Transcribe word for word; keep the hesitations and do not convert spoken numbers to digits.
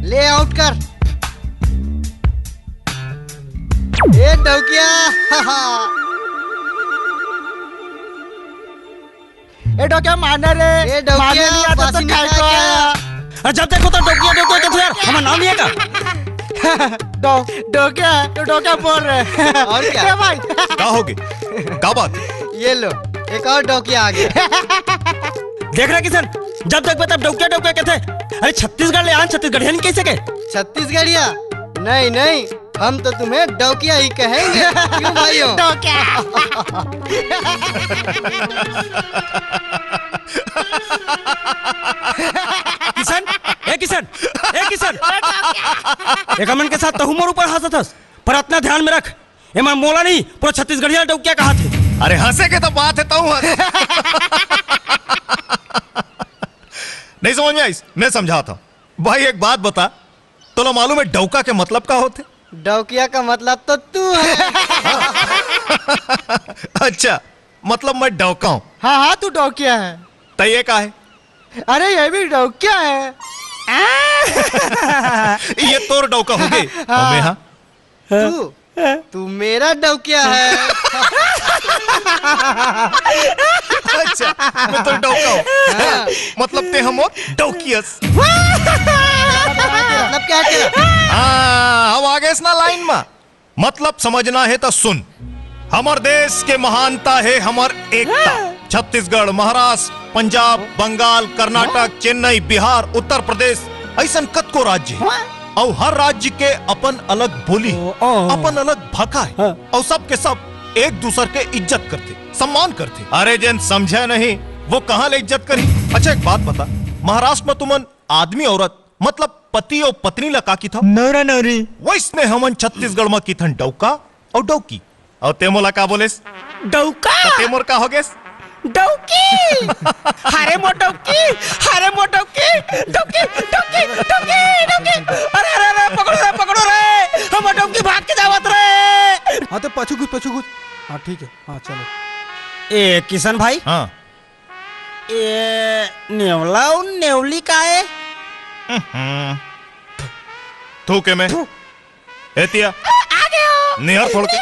ले आउट कर। ए डौकिया। ए डौकिया, माना रे। ए डौकिया, माना नहीं आता तो बासी खाए खाए को क्या? आया। अरे जब देखो तो डौकिया, डौकिया कहते यार, हमारा नाम ही है का? डौ-, डौकिया, तो डौकिया बोल रहे। और क्या? ए भाई। का होगे? का बात? ये लो, एक और डौकिया आ गया। देख रहा किशन, जब देख तब डौकिया, डौकिया कहते। अरे छत्तीसगढ़ ले आन, छत्तीसगढ़िया नहीं कह सके? छत्तीसगढ़िया? नहीं, नहीं, हम तो तुम्हें डौकिया ही कहेंगे। क्यों भाइयों? डौकिया। किशन, ए किशन, ए किशन। एक मन के साथ तहु मोर ऊपर हंसत हस, पर अतना ध्यान में रख, एमन मोला नहीं, पूरा छत्तीसगढ़िया डौकिया कहाथे। अरे हंसे के तो बात है, तहु हंस। नहीं समझ में आइस? मैं समझाता हूँ। भाई एक बात बता, तोला मालूम है डौका के मतलब का होथे? डौकिया का मतलब तो तू है। अच्छा, मतलब मैं डौका हूँ। हाँ, हाँ, तू डौकिया है। त ये का है? अरे, ये भी डौकिया है। ये तोर डौका होगे। हाँ। अउ मैं हा? तू, तू मेरा डौकिया है। अच्छा, मैं तो डौका हूँ। हाँ। मतलब ते हमर डौकियस। मतलब क्या है तेरा? हाँ, अब आ गेस ना लाइन में। मतलब समझना है तो सुन, हमर देश के महानता है हमर एकता। छत्तीसगढ़, महाराष्ट्र, पंजाब, बंगाल, कर्नाटक, चेन्नई, बिहार, उत्तर प्रदेश, ऐसन कतको राज्य है। अउ हर राज्य के अपन अलग बोली, ओ, ओ। अपन अलग भाखा है। हाँ। अउ सब के सब एक दूसर के इज्जत करथे, सम्मान करथे। अरे जेन समझे नहीं, वो कहाँ ले इज्जत करही? अच्छा एक बात बता, महाराष्ट्र में तुमन आदमी औरत मतलब पति अउ पत्नी ला का किथव? नौरा नौरी। वैसने हमन छत्तीसगढ़ म किथन डौका अउ डौकी। अउ ते मोला का बोलेस? डौका। त ते मोर का हो गेस? डौकी। हरे मोर डौकी, हरे मोर डौकी, डौकी, डौकी, डौकी, डौकी। अरे, अरे, अरे, पकड़ो रे, पकड़ो रे, हमर डौकी भाग के जावत रे। हाँ, तो पाछू घुस, पाछू घुस। हाँ, ठीक है, हाँ, चलो। ए किशन भाई। हाँ। ए नेवला अउ नेवली का ए? हम्म। थूके मैं। एतिया। आ गयो। निहर थोड़के।